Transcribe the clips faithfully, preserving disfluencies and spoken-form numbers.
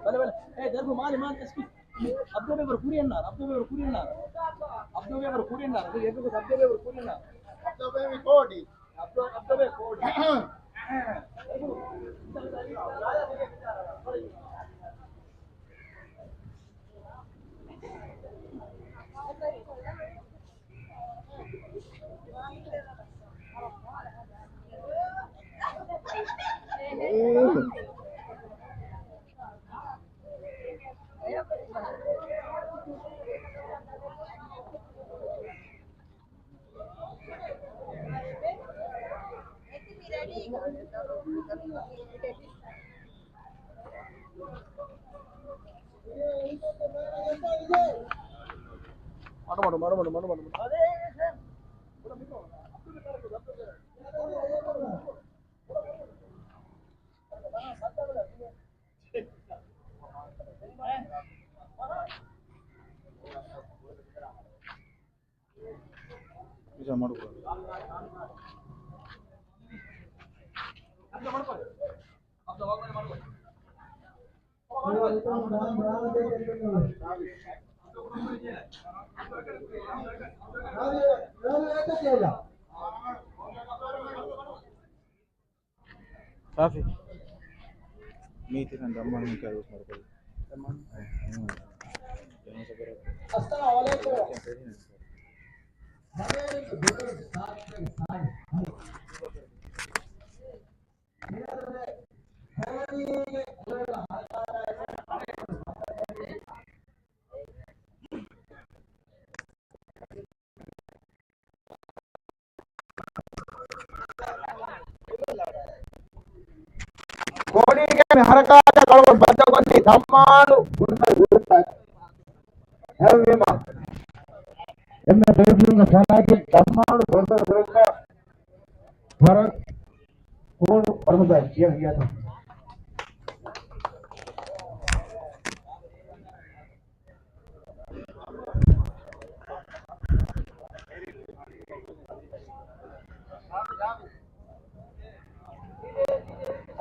ބަލަ، ބަލަ. އޭ، ދަރިފުޅު މާލެ، މާލެ، ތަސްކީ. އަބްދުލް ބޭބުރު ކުރިއަށް ނާރ، އަބްދުލް ބޭބުރު ކުރިއަށް ނާރ. އަބްދުލް ބޭބުރު ކުރިއަށް ނާރ. އަބްދުލް ބޭބުރު ކުރިއަށް ނާރ. އަބްދުލް ބޭބު ކޯޑި. އަބްދުލް، އަބްދުލް ބޭބު ކޯޑި. ކާފި. މީތިކަން ދައްމާން ކައިވެސް މަރުކޮށް. އައްސަލާމު ޢަލައިކުމް. ކޯޑީގެ މި ހަރަކާތަށް އަޅުގަނޑު ބައްދަލުކޮށްލީ ދައްމާނު ހެވީމަ، އެންމެ ދެރަކުންގެ ފަރާތުން ދައްމާނު ބޮޑު ގުރުޕް ވަރަށް ކުރުނު އޮޅުމުގައި ކިޔަން ހިޔަތަ.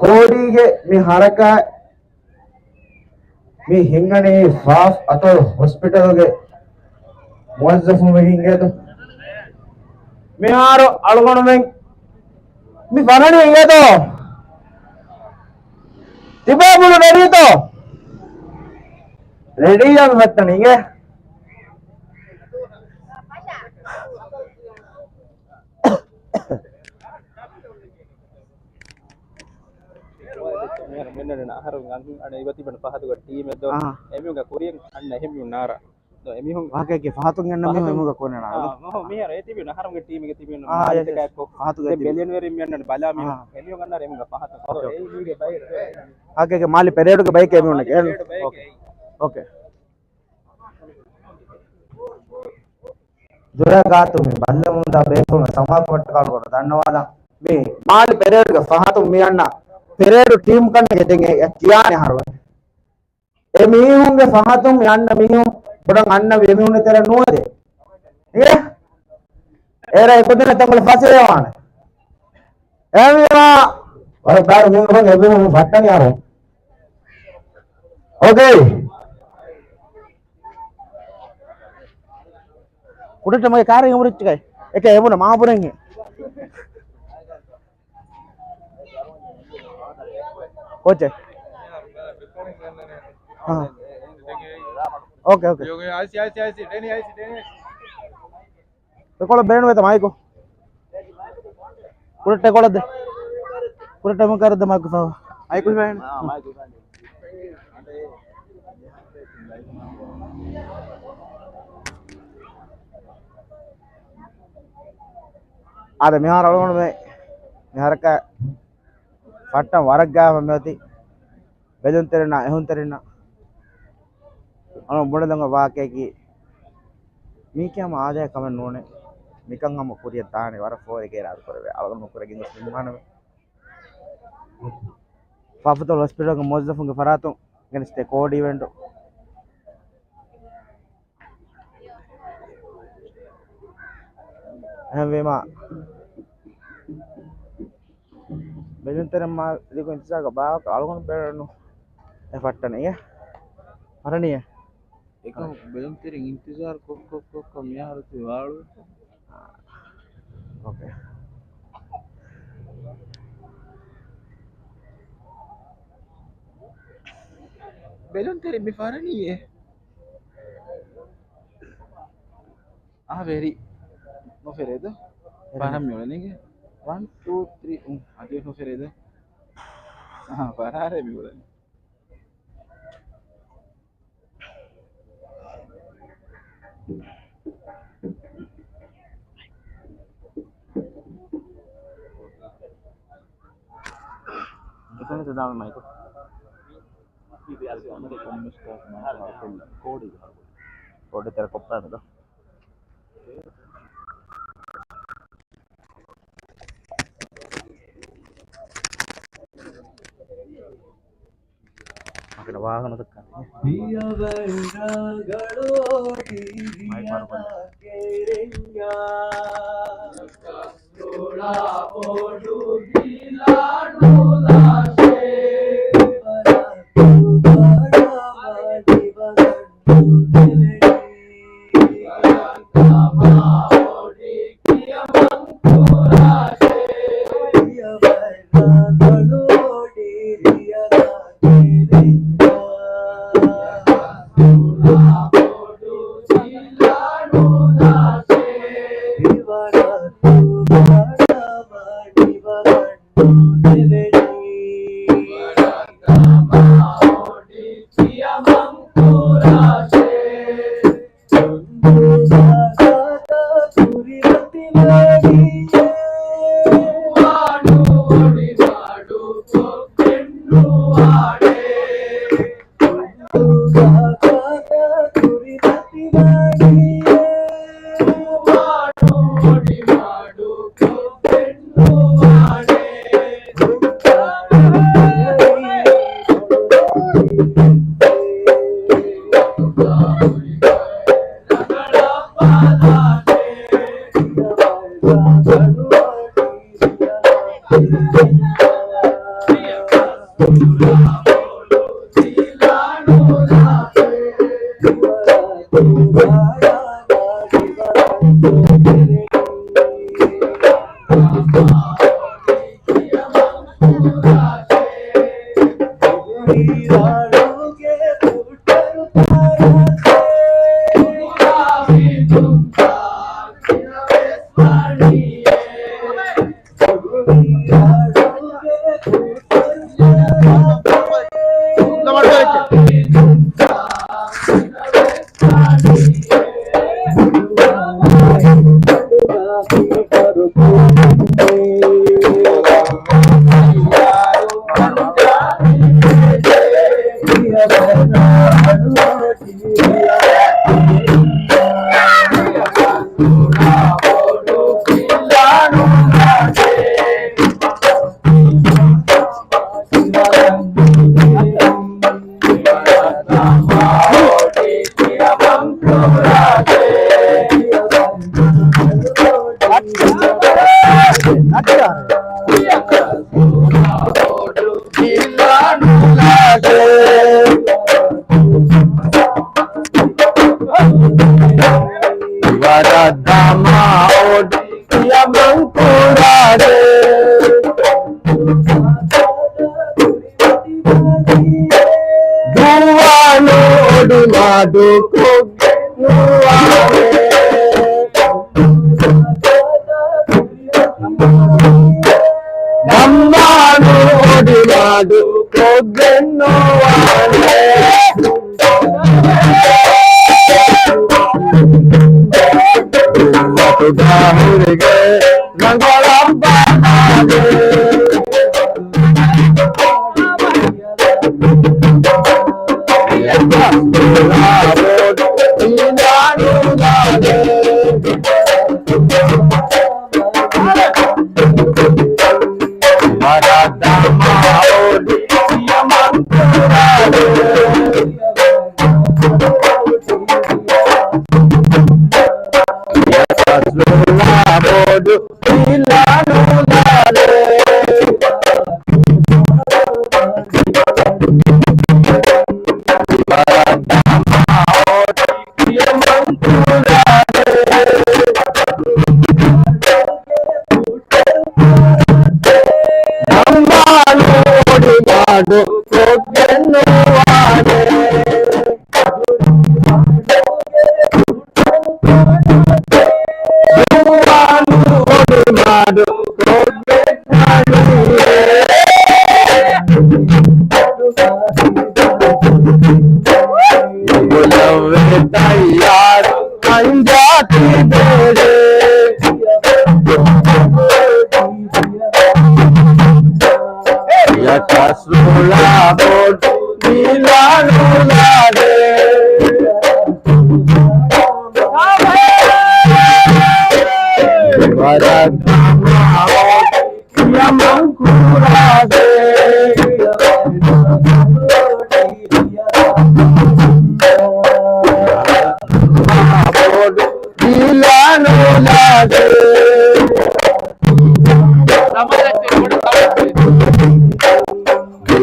ކޯޑީގެ މި ހަރަކާތް މި ހިނގަނީ ފާފް އަތޮޅު ހޮސްޕިޓަލްގެ މުވައްޒަފުން ވެގެން އިނގޭތޯ. މިހާރު އަޅުގަނޑުމެން މި ފަނަނީ އިނގޭތޯ. ތިބޭބުޅު ރެޑީތޯ؟ ރެޑީއަށް ހައްޓަނީ އިނގޭ. މިހާރު މިންނަން އަހަރު އަން އަނެ އިވަ ތިބެން ފަހަތުގަ ޓީމެއް ދޯ. އާ. އެމީހުންގެ ކުރިޔަށް އަންނަ އެހެން ނާރާ. ދޯ އެމީހުން ވާހަކައެކޭ ފަހަތުން އަންނަ މީހުން ފަހަތުން. އެމީހުންގެ ކުރިން އާ، އަޅު. މިހާރު އެ ތިބި ނަހަރުންގެ ޓީމެއްގެ ތިބި އާ، އާ، އާ، އާ، އާ. ފަހަތުގަ ދެ ތިބި. ބެލެންވެރިން މި އަންނަން ބަލާ މީހުން. އާ. އެމީހުން އަންނަ އެމީހުންގެ ފަހަތު. އޯކޭ. އެ މީގެ ބައި. އާކޭގެ މާލި ޕެރޭޑުގެ ބައިކޭ އެމީހުންނަކީ. ޕެރޭޑު ބައިކޭ. އޯކޭ. އޯކޭ. ދުރާ ގާތު މި ބައްލަމުންދާ ބޭފުޅުން ސަމާ ކޮށްޓަކާ ގޮނޑު ދަންނަވާލަން. މި މާލި ޕެރޭޑުގެ ފަހަތުން މި އަންނަ ޕެރޭޑު ޓީމް ކަންނެ ގެތެން އެ ކިޔާނެ ހަރު. އެ މީހުންގެ ފަހަތުން މި އަންނަ މީހުން ބޮޑަށް އަންނަ އެމީހުން ތެރެ ނުވެދޭ. އޭ؟ އޭރަ އެކުދިން ތަންކޮޅެއް ފަސޭހަވާނެ. އެހެންވީމާ، ވަރަށް ބާރު މީހުން އެބޭފުޅުން ފައްޓަނީ އަރު. އޯކޭ. ކުޑައްޓަ މަގޭ ކާރެއް އެނބުރިއްޗިގައި. އެކޭ އެބުނަ މާބުރެން. ކޯޗެ. އާ. އޯކޭ، އޯކޭ. އައިސް، އައިސް، އައިސް. ޑެނި އައިސް، ޑެނި އައިސް. އެކޮޅަށް ބޭނުންވޭތަ މައިކު؟ ކުޑައްޓަ އެކޮޅަށް ދޭ. ކުޑައްޓަ އެމުން ކައިރިއަށް ދޭ މައިކު ފަހަ. މައިކު ހިފާ. އާ، މައިކު ހިފާ. އާދެ، މިހާރު އަޅުގަނޑުމެން މި ހަރަކާތް ފައްޓަން ވަރަށް ގާތް މިއޮތީ. ބެލުންތެރިންނާ އެހުންތެރިންނާ އަޅުގަނޑު ބުނެލަން ވާހަކައަކީ، މީކީ ހަމަ އާދަޔާ ކަމެއް ނޫނޭ. މިކަން ހަމަ ކުރިއަށް ދާނެ ވަރަށް ފޯރިގެ އިރާދަ ކުރެވޭ. އަޅުގަނޑު ކުރެގެން ގޮސް ނިންމާނަމޭ. ފާފަތޮޅު ހޮސްޕިޓަލްގެ މުވައްޒަފުންގެ ފަރާތުން ގެނެސްދޭ ކޯޑި އިވެންޓު. އެހެންވީމާ، ބެލުންތެރިން މާ ދިގު އިންތިޒާގަ ބާވަކަށް އަޅުގަނޑު ބޭނުން އެ ފައްޓަނީ އެ. ފަރަނީ އެ. އެކަމަކު ބެލުންތެރިން އިންތިޒާރު ކޮށް ކޮށް ކޮށް ކޮށް މިހާރު ތި ވާޅު. އޯކޭ. ބެލުންތެރި މި ފަރަނީއޭ. އާ، ވެރި. ނުފެރޭދޯ؟ ފަރަން މިއުޅެނީގެ. ވަން، ޓޫ، ތްރީ. އުން، އަދި ނުފެރޭދޯ؟ އާ، ފަރާރޭ މިއުޅެނީ. ކޯޑެއް ތެރެ ކޮށްފައިނު ދޯ. މަކަނަ ވާހަކަ ނުދައްކާނެ. މައިކް މަރުކޮށްލަ. ދުވާނު އޮޑި މަޑު ކޮށްގެން ނުވާނެ. ނަންވާނު އޮޑި މަޑު ކޮށްގެން ނުވާނެ. މަތުގާ ހުރިގެ ރަނގަޅަށް ބަލާލެ. މަޑު ކޮށްގެން ނުވާނެ. ދުވާނު އޮޑި މަޑު ކޮށްގެން ނުވާނެ. ގުޅަވޭ ތައްޔާރު ކަންޖާ ތިބޭ. ޔަކަސް ނުލާ ބޮޑު ދިލާ ނުލާދޭ. ވަރަށް ދަމާ އޮޑި ކިޔަމަން ކުރާދޭ. ބޮޑު ދިލާ ނުލާދޭ.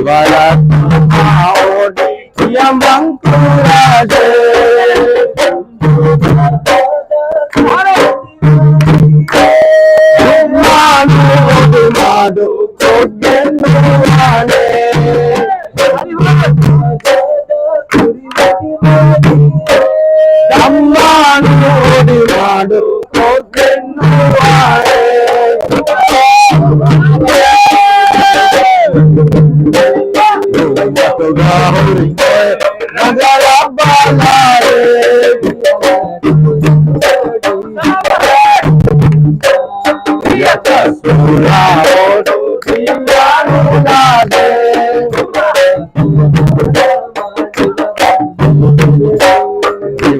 ވަރަށް ދަމާ އޮޑި ކިޔަމަން ކުރާދޭ. ދުވާނު އޮޑި މަޑު ކޮށްގެން ނުވާނެ. ދަމާނު އޮޑި މަޑު ކޮށްގެން ނުވާނެ. ރުއްމަތުގަ ހުރި ނަޒަރަށް ބަލާއިރު، ޔަކަސް ނުލާ ބޮޑު ދިލާ ނުލާދޭ.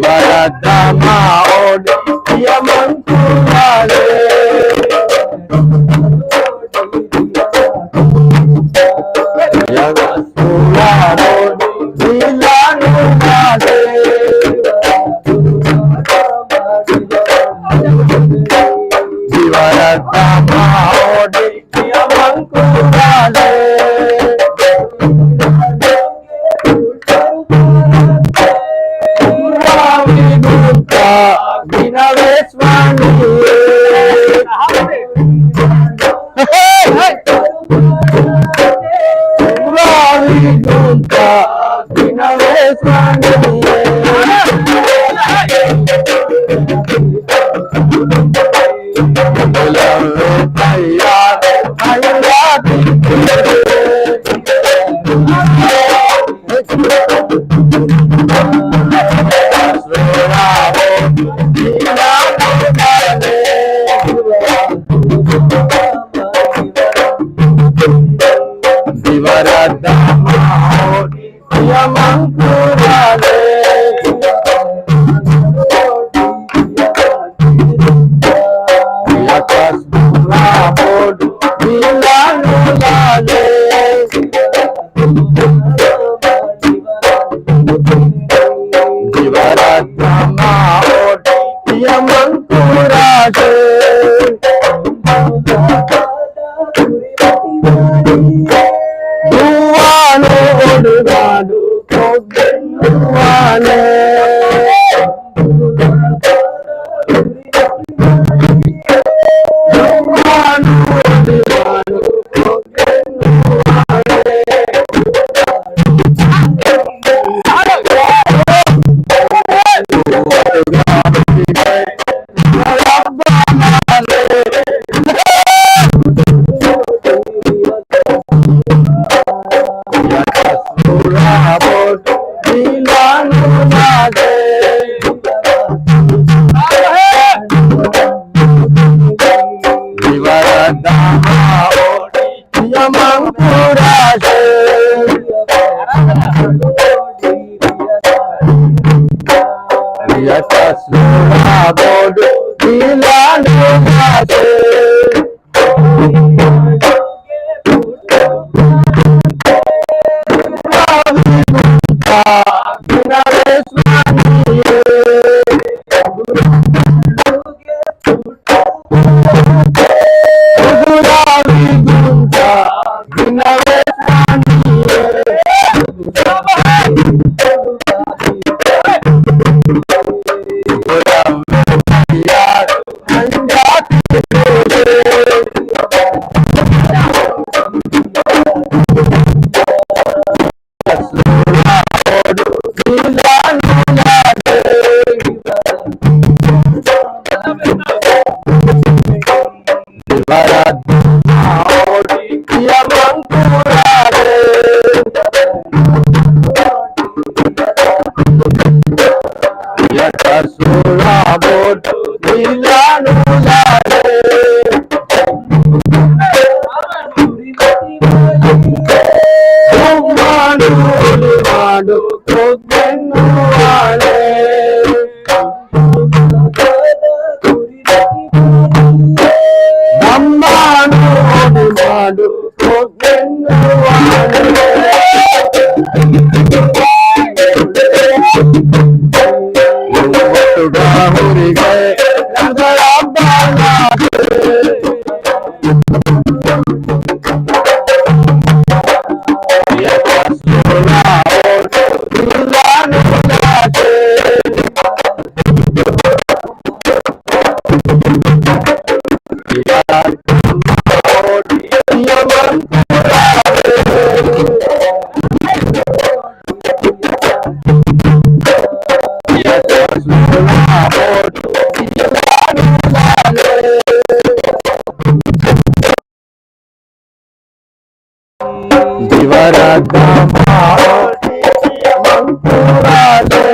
ވަރަށް ދަމާ އޮޑި ކިޔަމަން ކުރާދޭ. ޔަކަސް ނުލާ ބޮޑު ދިލާ ނުލާދޭ. ވަރަށް ދަމާ އޮޑި ކިޔަމަން ކުރާދޭ. ރާވީ ނުވަތަ ގިނަވެސް ވަނީ. ރާވީ ނުވަތަ ގިނަވެސް ވަނީ. ބުލަވޭ ތައްޔާރު ހައިރާތި. ދިވަރަށް ދަމާ އޮޑި ކިޔަމަން ކުރާލޭ. ޔަކަސް ބުނާ ބޮޑު ދިލާ ނުލާލޭ. ދިވަރަށް ދަމާ އޮޑި ކިޔަމަން ކުރާލޭ. ދުވާނު އޮޑި މަޑު ކޮށްގެން ނުވާނެ. ދިވަރަށް ދަމާ އޮޑި ކިޔަމަން ކުރާލޭ. ޔަކަސް ބުނާ ބޮޑު ދިލާ ނުލާލޭ. ބޮޑު ދިލާ ނުލާދޭ. ރުއްމާނު އޮޑިމާޑު ކޮށްގެން ނުވާނެ. ރުއްމާނު އޮޑިމާޑު ކޮށްގެން ނުވާނެ. ނުވަތުގަ ހުރިގައި ރަނގަޅަށް ބަލާތި. ދިވަރަށް ދަމާ މަންކުރާލޭ.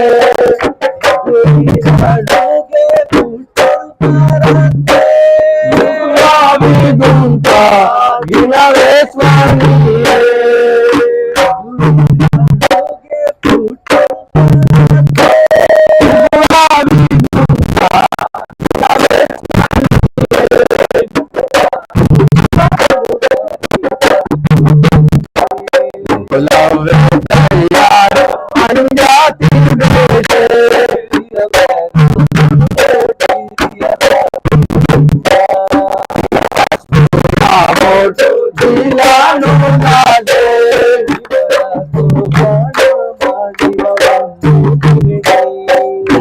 ގުލާބީގުންތާ ގިނަވެސް ވަނީ.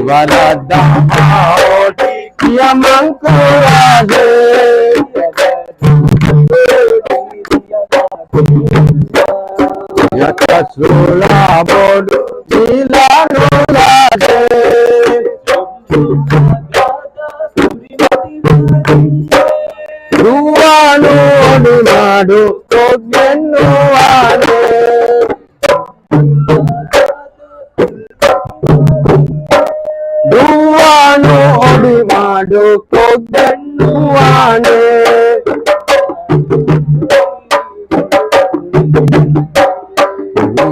ވަރަށް ދަމާ އޮޑި ކިޔަމަން ކުރާލޭ. ޔަކަސް ރުޅާ ބޮޑު ދިލާ ނުލާދޭ. ރުއްވާނު އޮޑިމާޑު ކޮށްގެން ނުވާނެ. ރުއްވާނު އޮޑިމާޑު ކޮށްގެން ނުވާނެ.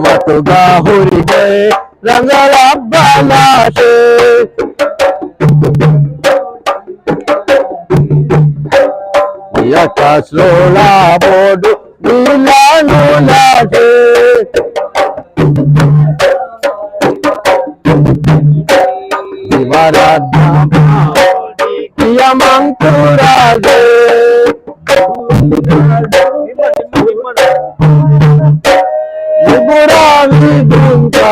ވަތުގަ ހުރިގައި ރަނގަޅަށް ބަލާށޭ. ޔަކަސް ރުޅާ ބޮޑު ދިލާ ނުލާދޭ. ވަރަށް ދަމާ ކިޔަމަން ކުރާލޭ. އިބުރާވިދުންތަ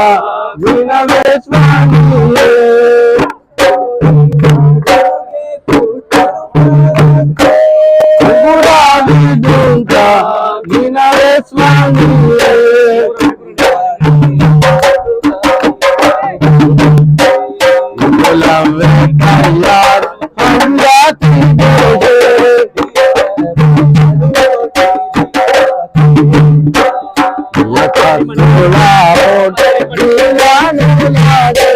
ގިނަވެސް ވަނީ. އިބުރާވިދުންތަ ގިނަވެސް ވަނީ. ކުލަވެ ކައްޔާރު ހަންގާ ތިބޭ. ޔަކަސް ރުޅާ ބޮޑު ދިލާ ނުލާދޭ.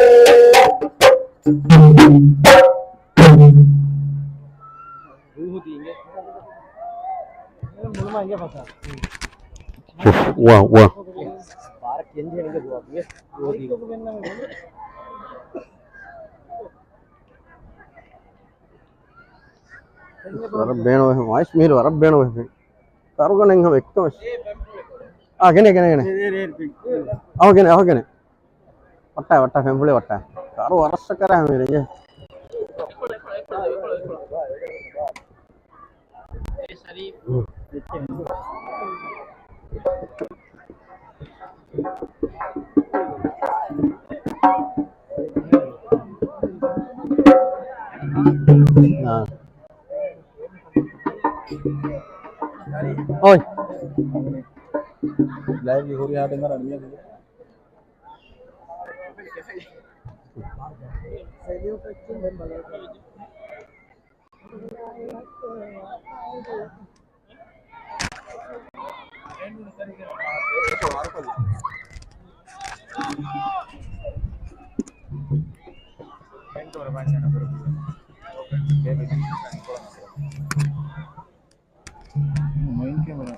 އުފް، ވާ، ވާ. ވަރަށް ބޭނުންވެފަ، ވައިސް މީރު ވަރަށް ބޭނުންވެފަ. ކަރުގަނެން ހަމަ އެއްކަމަށް. އާ، ގެނެ، ގެނެ، ގެނެ. އަހަ ގެނެ، އަހަ ގެނެ. ވައްޓާ، ވައްޓާ، ފެންފުޅި ވައްޓާ. ކަރު ވަރަށް ސަކަރާ ހަމަ ރެނގެ. އާ. އޮތް. ލައިވްގެ ހުރިހާ ދެން އަރަން މިއަދު. މައިން ކެމެރާ.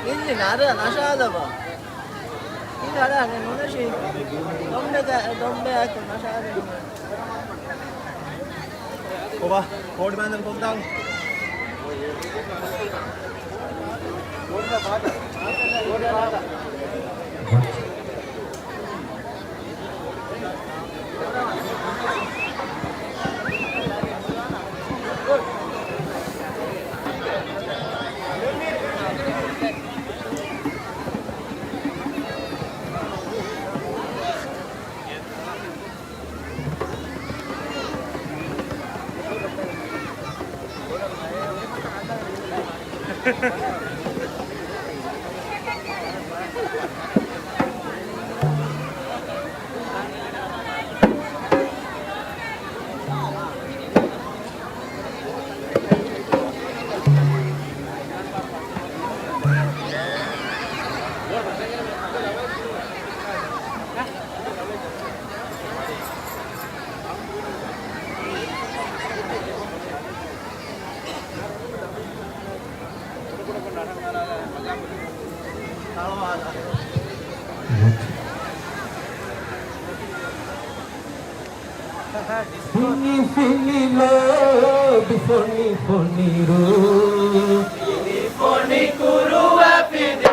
އިންޖިން އަރަ ނަށާލަބަ. އިން އަރަ ނުނަށީ. ދޮންބެ ދޮންބެއަކު ނަށާލަބަ. ކޮބާ، ކޯޑް ބާންދަން ކޮށްދާން. ފޮނި ފޮނި ލޯބި، ފޮނި ފޮނި ރޫ. ފޮނި ފޮނި ކުރުވާ ފިދި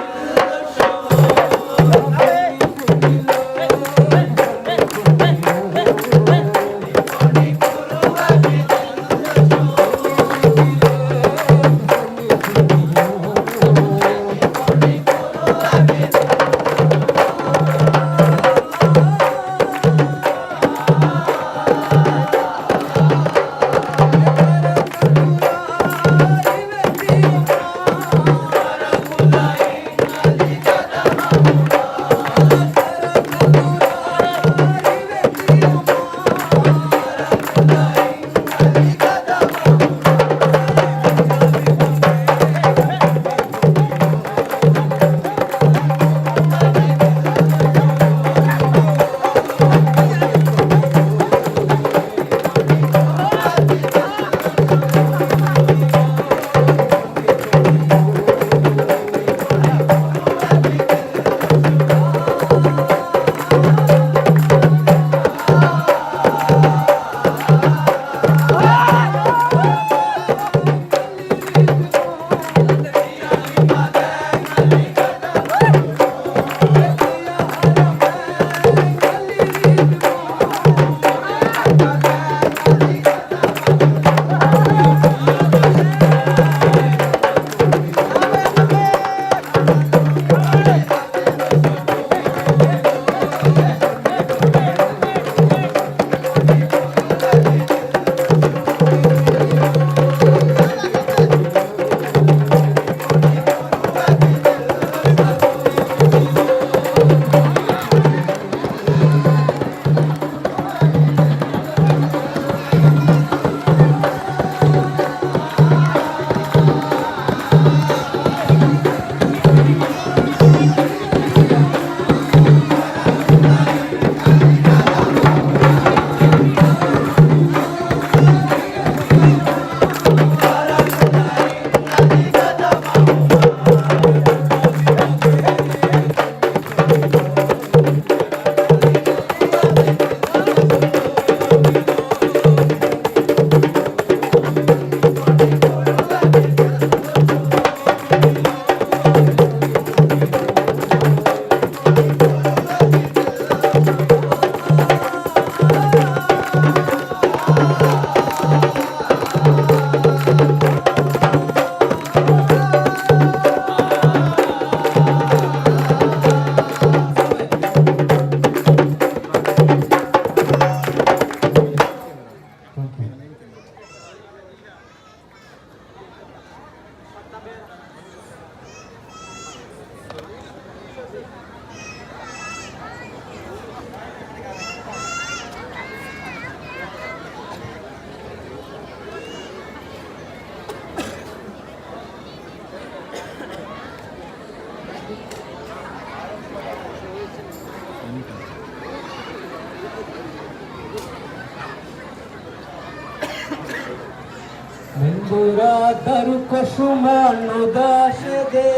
ދުރާ ދަރުކޮށުމާ ނުދާށެދޭ.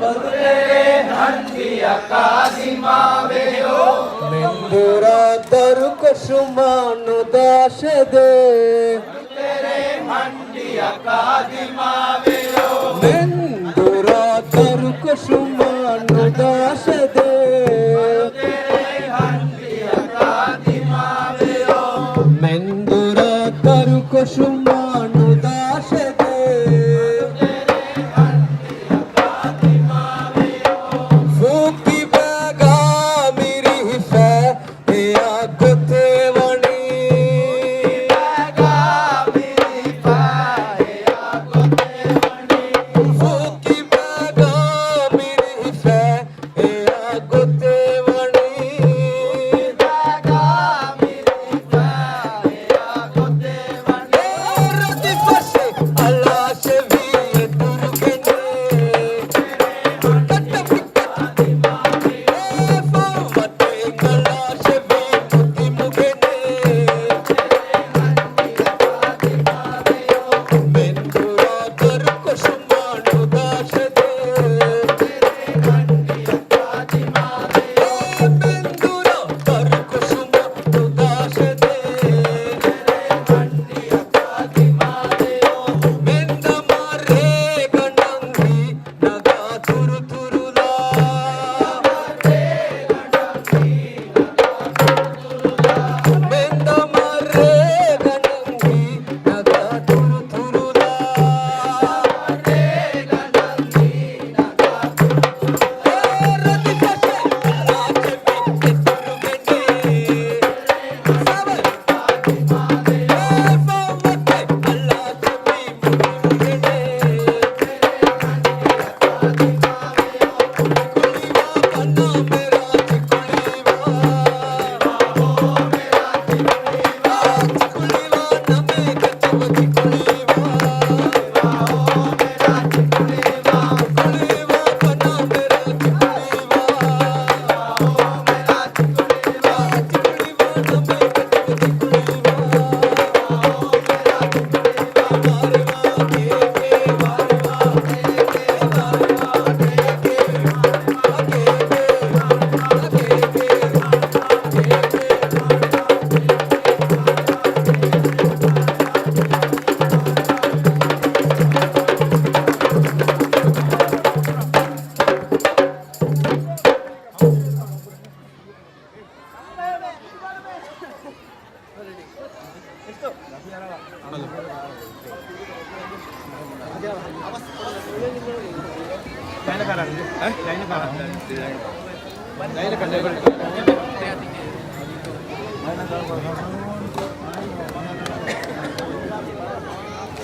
މަދުތެރޭ ހަންޑިއަކާ ދިމާވެޔޯ. މެންދުރާ ދަރުކޮށުމާ ނުދާށެދޭ. މަދުތެރޭ ހަންޑިއަކާ ދިމާވެޔޯ. މެންދުރާ ދަރުކޮށުމާ ނުދާށެދޭ. މަދުތެރޭ ހަންޑިއަކާ ދިމާވެޔޯ. މެންދުރާ ދަރުކޮށުމާ ނުދާށެދޭ. ފޫކިބައިގާ މިރިހިފަ އެއާ ގޮތެއް ވަނީ. ފޫކިބައިގާ މިރިހިފަ އެއާ ގޮތެއް ވަނީ. އޭ ރަތި ފަށެއް އަލާށެވީ އެދުރުގެނޭ. އޭ ފައުމަތެއް އަލާށެވީ މުތިމުގެނޭ. މެންދުރާ ދަރުކޮށުމާ ނުދާށެދޭ. މެންދުރާ ދަރުކޮށުމާ ނުދާށެދޭ. މެންދަމާ ރޭގަނޑަން ހީ ނަގާ ތުރުތުރުލާ. މެންދަމާ ރޭގަނޑަން ހީ ނަގާ ތުރުތުރުލާ. ރަތި ފަށެއް އަލާށެވީ އެދުރުގެނޭ.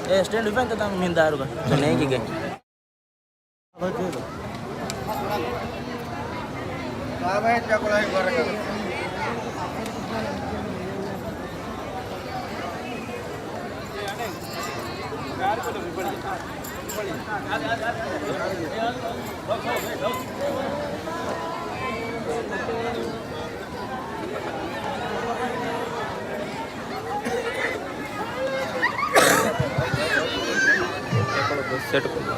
އޭ ސްޓޭންޑް އިވެންޓް ތަން މިން ދާރުގަ ނޭނގިގެން. ސެޓް ކޮށްލާ.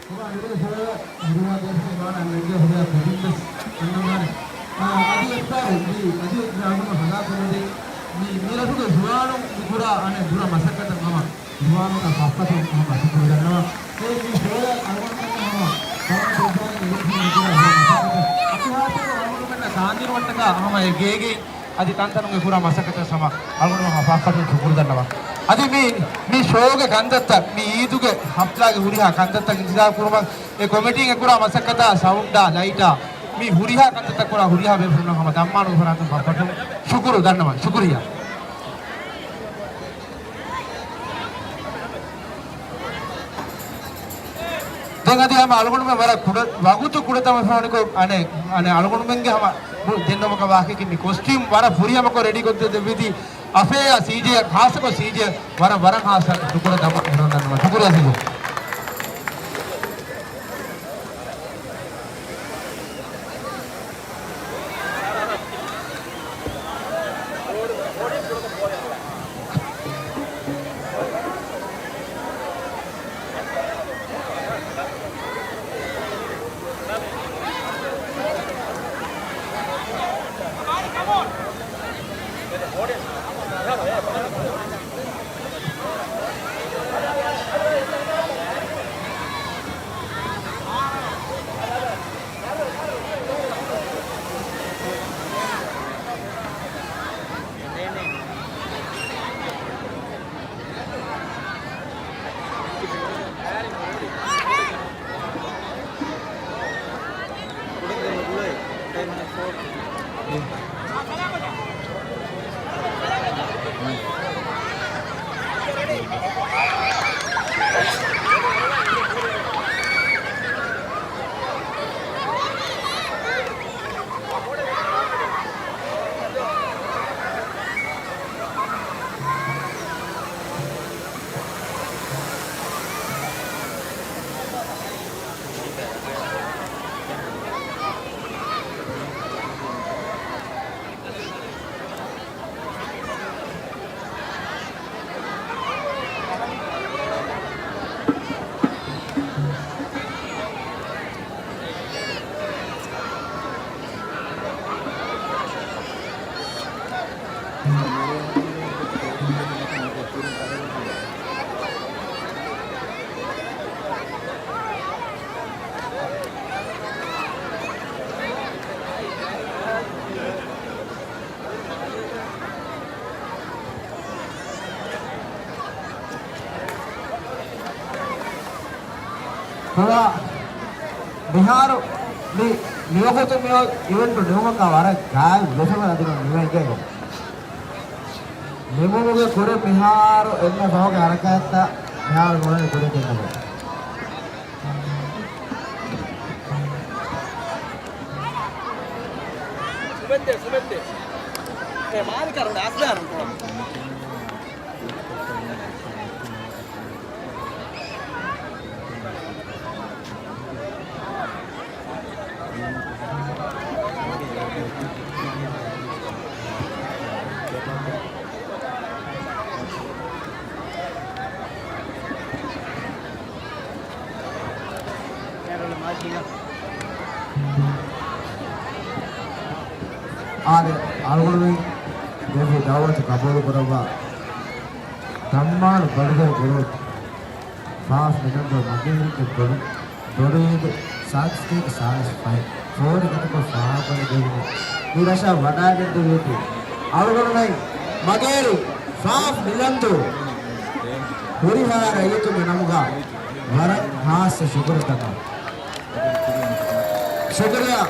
ހުރިހާ ދޭސް އިމާނަށް ނެގޭ ހުރިހާ ކުދިން ވެސް އަންނަމާނެ. އާ، އަދި އެއްބާރު މި އަދި އެއް ރާގުނު ހަލާކުލުން މި މިރަށުގެ ޒުވާނުން މިކުރާ އަނެއް ބުރަ މަސައްކަތަށް ހަމަ ޒުވާނުންނަށް ފައްފަތުން ހަމަ ޝުކުރު ދަންނަވަން. އެ މި ޝޯއަށް އަޅުގަނޑުމެންނަށް ހަމަ ތަވަން ކޮށްދާނެ އެވެންތުން މިކުރާ ހަމަ މަސައްކަތަށް އަތިހާސް އަޅުގަނޑުމެންނަށް ކާންދިނުމަށްޓަކާ ހަމަ އެ ގޭގެ އަދި ތަންތަނުގެ ކުރާ މަސައްކަތަށް ހަމަ އަޅުގަނޑުމެން ފައްފަތުން ޝުކުރު ދަންނަވަން. އަދި މި، މި ޝޯގެ ކަންތައްތައް، މި އީދުގެ ހަފްލާގެ ހުރިހާ ކަންތައްތައް އިންތިޒާމް ކުރުމަށް އެ ކޮމިޓީން އެކުރާ މަސައްކަތާ، ސައުންޑާ، ލައިޓާ، މި ހުރިހާ ކަންތައްތައް ކުރާ ހުރިހާ ބޭފުޅުންނަށް ހަމަ ދަންމާނުގެ ފަރާތުން ފައްފަތުން ޝުކުރު ދަންނަވަން. ޝުކުރިއްޔާ. ދެން އަދި ހަމަ އަޅުގަނޑުމެން ވަރަށް ކުޑަ ވަގުތު ކުޑަތަމަ ފާނިކޮށް އަނެއް، އަނެއް އަޅުގަނޑުމެންގެ ހަމަ ދެންނެވުމަކަށް ވާހަކައަކީ މި ކޮސްޓިއުމް ވަރަށް ފުރިހަމަކޮށް ރެޑީކޮށްދެއްވިތީ އަފޭއާ ސީޖޭއަށް، ޚާއްޞަކޮށް ސީޖޭއަށް ވަރަށް، ވަރަށް ޚާއްޞަ ޝުކުރެއް ދަންނަވަން. ޝުކުރިއްޔާ ސީޖޭ. ކޮޅާ، މިހާރު މި، މިވަގުތު މި އިވެންޓު ނިމުމަކާ ވަރަށް ގާތް ވެފަ އަދި ނިމެގެން. ނިމުމުގެ ކުރިން މިހާރު އެންމެ ފަހުގެ ހަރަކާތްތައް މިހާރު ނުވަނީ ކުރިން ގެންނަމުން. ސުމެއްދޭ، ސުމެއްދޭ. އެ މާލިކާރު އަސްލާނު ކޮޅަށް. އާދެ، އަޅުގަނޑުމެން ދެއްވި ދައުވަތު ޤަބޫލު ކުރައްވާ ދަންމާނު ބަޑުދޮރު ކުރުވަތު ފާފް މިލަންދޫ މަގޭރިންގެ ބޮޑު، ބޮޑު އީދު ސާދިސްގޭގެ ސާދިސް ފަހެއް ފޯރިގަދަކޮށް ފާހަގަކޮށްލަދެވުނު މި ރަށަށް ވަޑާގެންދެވިއޮތީ އަޅުގަނޑުމެން މަގޭރި ފާފް މިލަންދޫ ހުރިހާ ރައްޔިތުންގެ ނަމުގަ ވަރަށް ޚާއްޞަ ޝުކުރުތަކަށް. ޝުކުރިއްޔާ.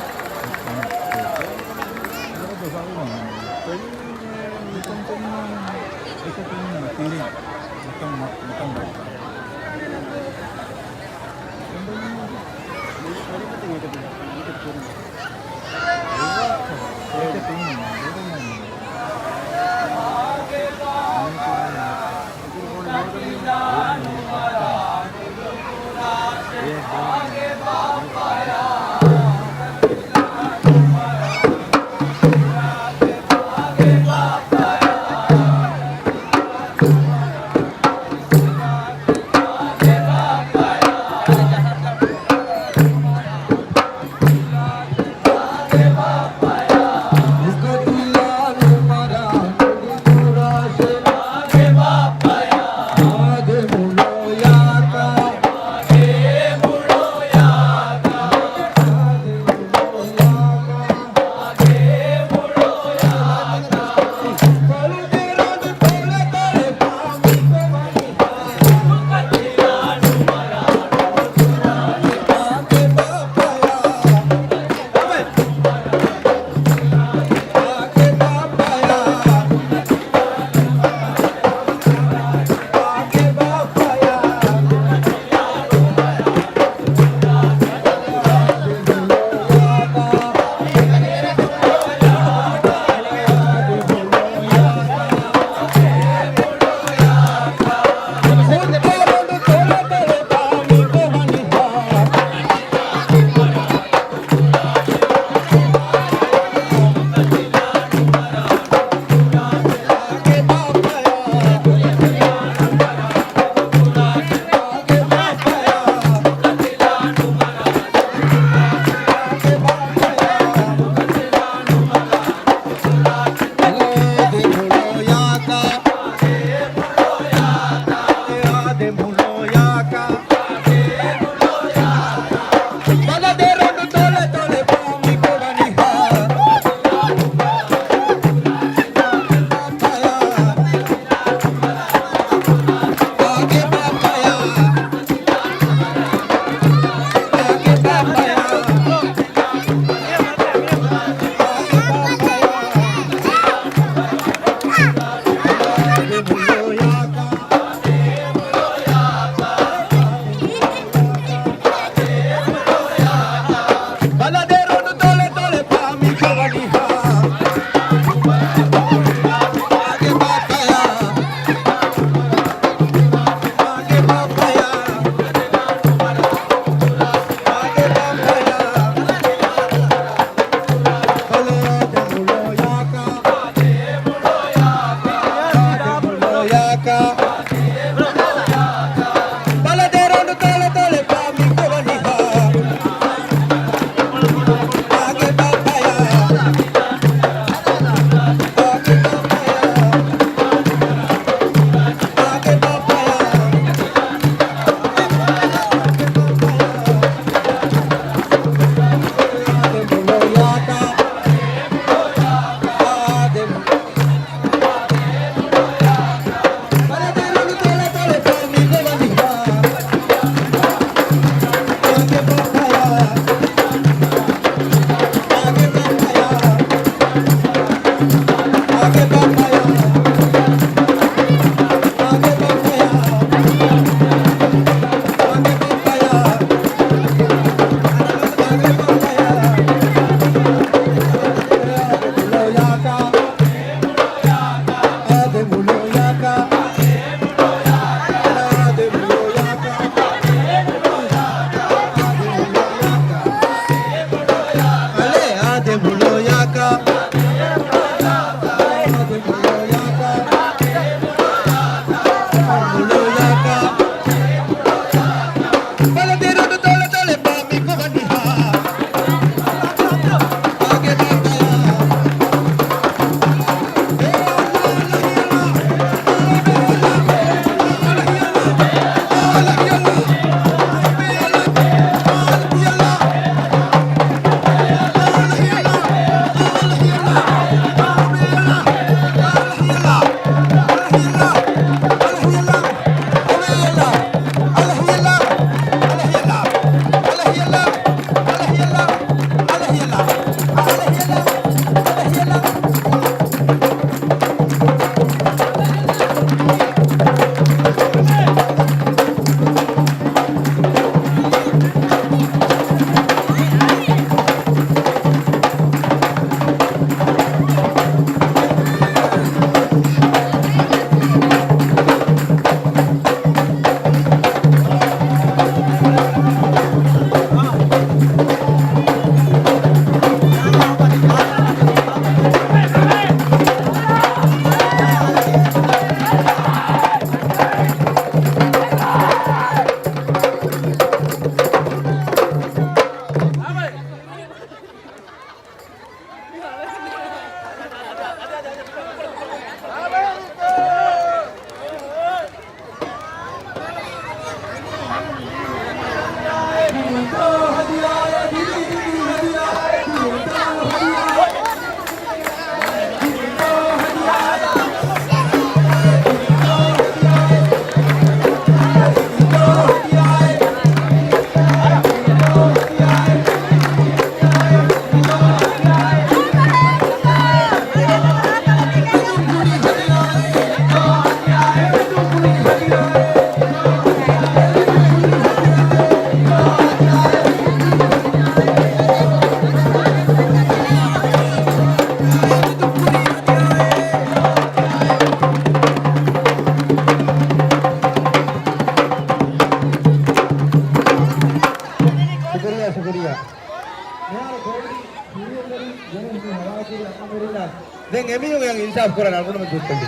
ދެން އެމީހުން އިންސާފް ކުރާ ނަޑުނަމެ ދުއްތެލި.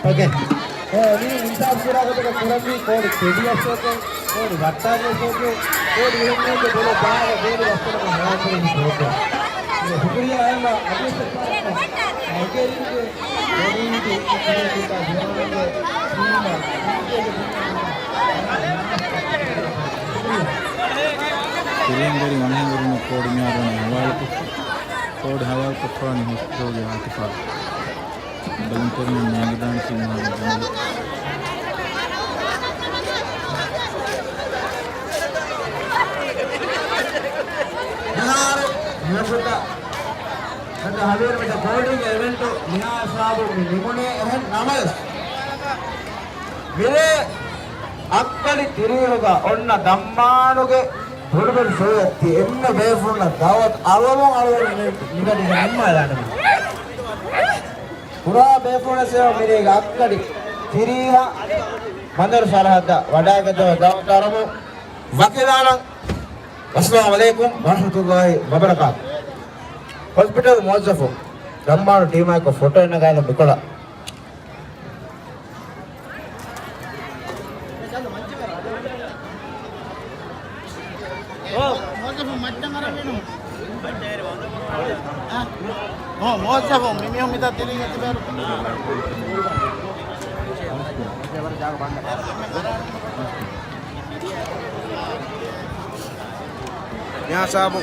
އޯކޭ. އެ، މީ އިންސާފް ކުރާ ގޮތަކަށް ކުރަނީ ކޯޑް ކެޑިއަށްސޯކޭ، ކޯޑް ވައްޓާގެ ސޯކޭ، ކޯޑް އިހެންމެންގެ ދެލޯ ބާގަ ބޭރު ވައްސަނަމަ ހަވާކުރެއްވި ކޯޑް. ޝުކުރިއްޔާ އަހަންނާ އަބިޔަސް ނައިޖޭރިއާގެ ވަރީގެ ވަރީގެ ސީމާ ކުރިއަށްވެރި އަންހެންވެރިންނަށް ކޯޑިން އަރުވަން ހަވާލުކޮށް، ކޯޑި ހަވާލުކޮށްފާނީ ހޮސްޕިޓަލްގެ އާތިފާ ބަލުންތެރިން ނޭނގިދާނެ ސީމާ ގަނޑު. މިހާރު މިވަގުތަށް ހަވީރު މިތަ ކޯޑިންގ އިވެންޓު މިހާ ހިސާބު މި ނިމުނޭ. އެހެން ނަމަވެސް، މިރޭ އަށްގަޑި ތިރީހުގަ އޮންނަ ދައްމާނުގެ ބޮޑުބޮޑު ޝޯއަށް ތި އެންމެ ބޭފުޅުންނަށް ދައުވަތު އަޅުވަމުން އަޅުވަމުން މި، މިގަޑިގަ ނިންމާލާނަމޭ. ކުރާ ބޭފުޅުންނަށް މިރޭގެ އަށްގަޑި ތިރީހަށް ބަނދަރު ސަރަހައްދަށް ވަޑައިގަތުމަށް ދައުވަތު އަރަމު ވަކިލާނަން. އައްސަލާމު ޢަލައިކުމް ވަރަޙްމަތުﷲ ވަބަރަކާތު. ހޮސްޕިޓަލް މުވައްޒަފުން ދައްމާނު ޓީމާއެކު ފޮޓޯ ނަގާލަން މިކޮޅަށް. މުވައްޒަފުން މައްޗަށް އަރަން އިނުން. އާ. މު-، މުވައްޒަފުން މި މީހުން މިތާ ތިރީގަ ތިބޭރު. މިހާ ހިސާބު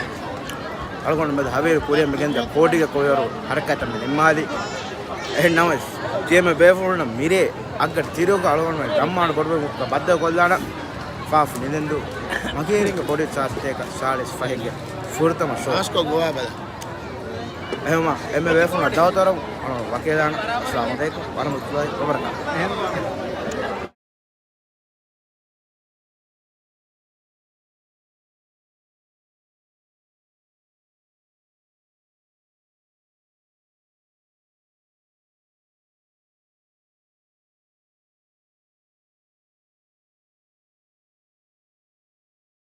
އަޅުގަނޑު މެދު ހަވީރު ކުރިއަށް މިގެންދާ ކޯޑިގެ ކުޅިވަރު ހަރަކާތްތައް މި ނިންމާލީ. އެހެން ނަމަވެސް، ތިޔަމެ ބޭފުޅުންނަށް މިރޭ އަށްގަޑި ތިރީހުގަ އަޅުގަނޑުމެން ދައްމާނު ބޮޑުބޮޑު ބައްދަލުކޮށްލާނަން. ފާފު ނިދެންދޫ މަގޭރިންގެ ކޮޑި ސާސްތޭކަ ސާޅީސް ފަހެއްގެ ފުރަތަމަ ޝޯ. އެހެންވީމަ، އެންމެ ބޭފުޅުންނަށް ދައުވަތު އަރަމު ވަކިލާނަން. އައްސަލާމު ޢަލައިކުމް ވަރަޙްމަތުﷲ ވަބަރަކާތު.